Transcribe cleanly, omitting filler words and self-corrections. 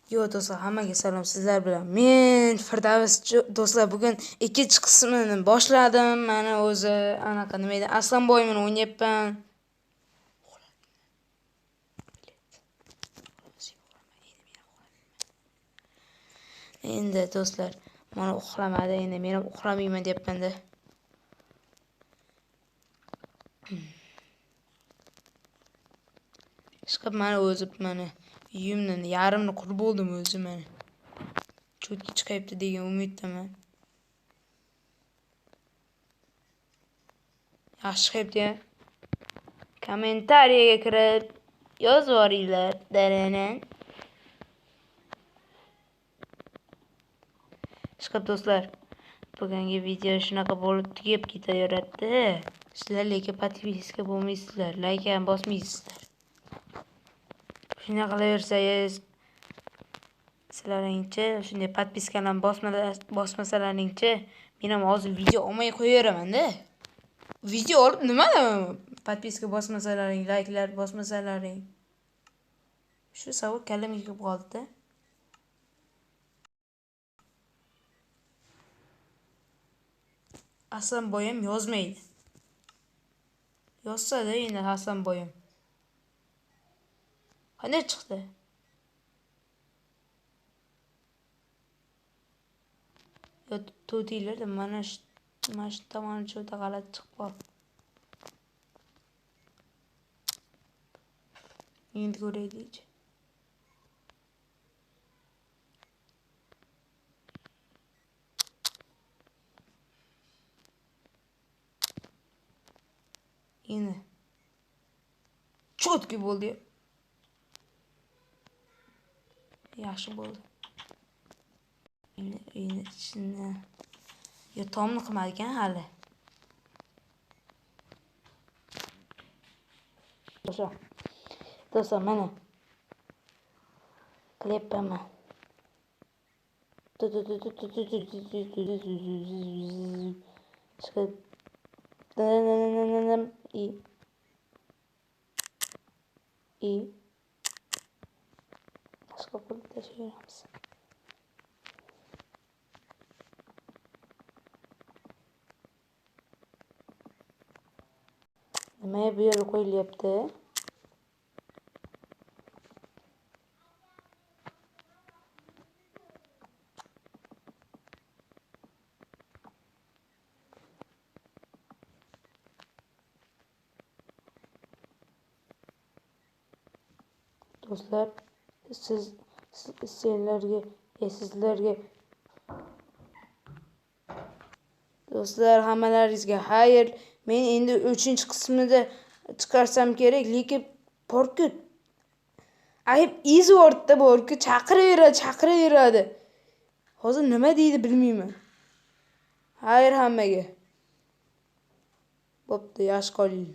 Yo do'stlar, hammaga salom, sizlar bilan men Firdavs. Do'stlar, bugun ikkinchi qismini boshladim. Mana o'zi anaqa nima edi, Aslanboy bilan o'ynayapman. Endi do'stlar, mana uxlamadi, endi men ham uxlamayman deyapman-da. Chiqib mana o'zi mana uyimni yarmini qurib bo'ldim o'zi mana. Cho'tki chiqyapti degan umiddaman. Yaxshi chiqyapti-ya. Kommentariyaga kirib yozib yuboringlar. Daranan. Chiqib do'stlar, bugungi video shunaqa bo'lib tugab ketaveradi. Sizlar lekin podpiska bo'lmaysizlar, like ham bosmaysizlar. Shunday qilaversangiz, sizlaringcha shunday podpiskalarni bosmasalaringcha, men ham hozir video olmay qo'yaveraman-da. Video olib nima podpiska bosmasalaring, likelar bosmasalaring. Shu savol kallamga kelib qoldi-da. Aslanboy ham yozmaydi. Yozsa-da endi Aslanboy ham. Qanday chiqdi? Yo, to'tinglar, mana shu tomoni juda g'alati chiqib qoldi. Endi ko'raylik. Endi cho'tki bo'ldi. Yaxshi bo'ldi. Endi uyni ichini yo tomni qilmadi ekan hali. Do'stlar, mana qilyapman. Chiqib i boshqa qilib tashlayveramiz. Nima bu yerga qo'yilyapti? Do'stlar, sizlarga do'stlar, hammalaringizga xayr. Men endi 3-qismida chiqarsam kerak, lekin Porkut ayib izvortda borku, chaqiraveradi. Hozir nima deydi bilmayman. Xayr hammaga. Bo'pti, yaxshi qoling.